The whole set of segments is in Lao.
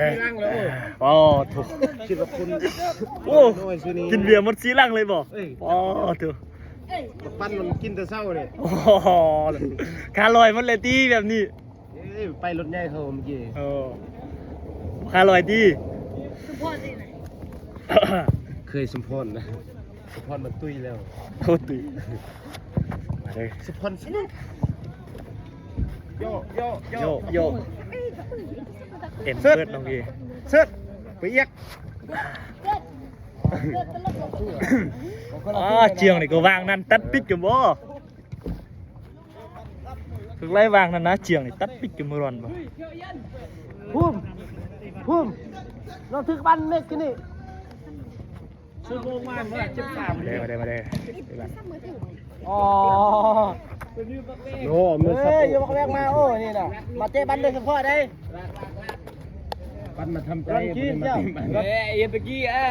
ສີ່ລັງແລ້ວ. ໂອ້ ໂອ້ ໂທ້ ຄິດວ່າຄົນ ໂອ້ ນ້ອຍຊື່ນີ້ ກິນເບຍໝົດສີ່ລັງເລີຍບໍ່? ເອີຍ ໂອ້ ໂທ້ ປັນມັນກິນແຕ່ເຊົ້າເດ້. ໂອ້ ຄາລອຍໝົດເລີຍຕິແບບນີ້. ເອີຍ ໄປລົດໃຫຍ່ເຂົາເມື່ອກີ້. ໂອ້ ຄາລອຍຕິ. ເຄີຍສົມພອນນະ. ສະພອນມັນຕຸ້ຍແລ້ວ. ໂອ້ ຕຸ້ຍ. ມາເດີ ສະພອນ ໂຢ ໂຢ ໂຢ ໂຢ ເອັນເປີດນ້ອງເອ ເສີດໄປອີກ. ອໍ ຈຽງນີ້ກໍວາງນັ້ນ ຕັດປິກຢູ່ບໍ່? ຄືໄລ່ວາງນັ້ນນະ ຈຽງນີ້ຕັດປິກຢູ່ມື້ຮ້ອນບໍ່? ພູມ ພູມ ລອງຖືກບັນເມັກຄືນີ້. ຊຸດໂມງມາເມື່ອເຈັດສາມ ມາເດີ ມາເດີ ມາເດີ. ອໍ ໂອ້ ເອີ ຢ່າມາແວກມາ ໂອ້ ນີ້ນະ ມາເຕະບັນໂດຍສະເພາະເດ້. ປັນມາທຳໃຈ ເອີ ເຮັດຕະກີ້ ເອີ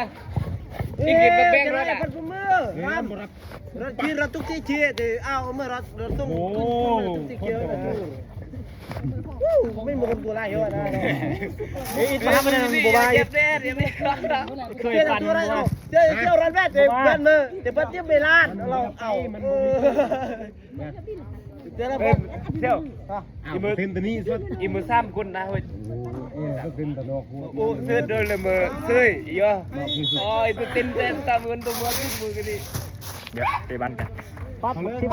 ເອີ ກິນມາແບ່ງ ເອີ ເຮັດທຸກມື້ ເອີ ຮັບ ລັດຈີນ ລັດຕຸກຈີເຈເດ ເອົາເມື່ອລັດ ລັດຕົງ ໂອ້ ລັດຕຸກຈີເຈ ໂອ້ ແມ່ນບໍ່ຄົນໂກລາຍເຮົານະ. ເອີ ອີກພາບໜຶ່ງບໍ່ວ່າອີກ ເຈັບແດ່ ເຈັບແດ່ ເຄີຍປັນ ເຈົ້າ ເຈົ້າລັດແບດເດ ເພິ່ນເມີ ແຕ່ເພິ່ນເຈັບເວລາ ລອງເອົາ ເອີ ເຈົ້າ ອີ່ມື້ ເປັນຕານີ້ສຸດ ອີ່ມື້ສາມຄົນນະເຮີ້ຍ. ເອີ ເປັນຕານອກ ໂອ້ ເຊີດໂດຍລະເມີເຊີຍ ໂອ້ຍ ຕື່ນເຕັ້ນແຕ່ຕາເມີນຕົວເມືອງ ມື້ນີ້. ດຽວໄປບ້ານກັນ ປັບ ຄລິບ